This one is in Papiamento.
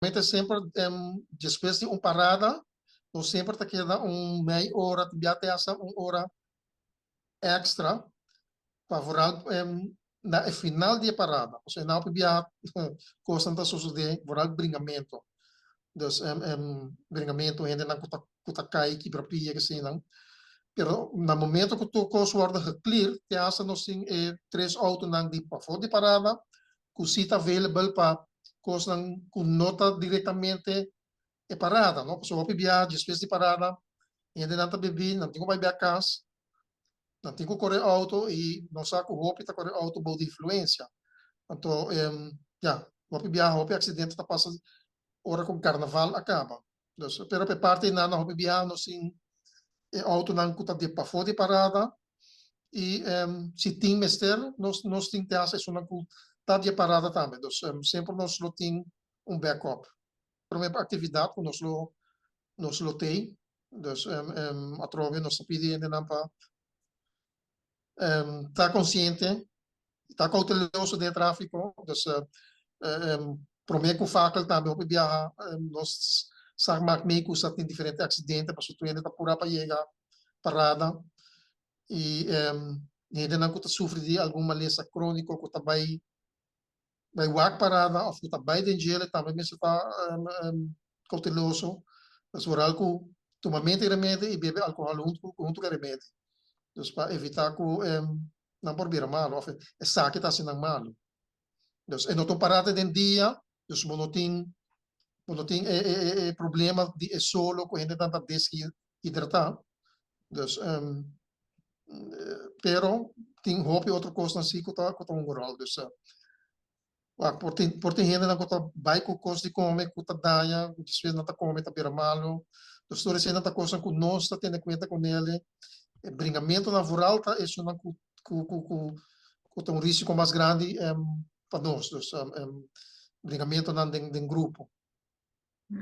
Mete semper despues di un parada, nos semper ta keda un mei ora, tin bia te hasta un ora extra pa vooral na e final di e parada. Pasobra e nan bia cosnan ta sosode, vooral bringamento. Dus bringamento, hendenan cu ta cay, kibra pia, asina. Pero na momento cu tur cos wordo geclear, te hasta nos tin e tres autonan di pafó di parada, cu si ta available pa cosnan cu no ta directamente e parada, no? Pasobra hopi bia despues di parada, hendenan ta bebe, nan tin cu bay bek cas, nan tin cu core auto y nos sa cu hopi ta core auto bou di influencia. Anto, ja, hopi bia, hopi accidente ta pasa ora cu carnaval a caba. Dus, pero pe parti nan hopi bia nos tin e autonan cu ta di pafó di parada y si tin mester, nos tin te hasta esunnan cu ta di parada tambe. Dus semper nos lo tin un backup. Prome actividad cu nos lo tin. Dus atrobe nos ta pidi hendenan pa ta consciente, ta cauteloso den trafico. Dus prome cu fakkel tambe hopi biaha nos sa maak mee cu sa tin diferente accidente pasobra tur hende ta pura pa yega parada y hendenan cu ta sufri di algun malesa cronico cu ta bay wak parada of cu ta bay den djele tambe mester ta cauteloso. Dus vooral cu tumamento di remedi y bebe alcohol hunto cu e remedi. Dus pa evita cu nan por bira malo of esaki ta haci nan malo. Dus e no ta un parada den dia, dus bo no tin e problema di e solo cu hendenan ta deshidrata. Dus pero tin hopi otro cosnan si cu ta un rol. Dus por tin hendenan cu ta bay cu cos di come cu ta daña, despues nan ta come ta bira malo. Dus tur esey nan ta cosnan cu nos ta tene cuenta cu nele. E bringamentonan vooral ta esunnan cu ta un risico mas grandi pa nos. Dus bringamentonan den grupo.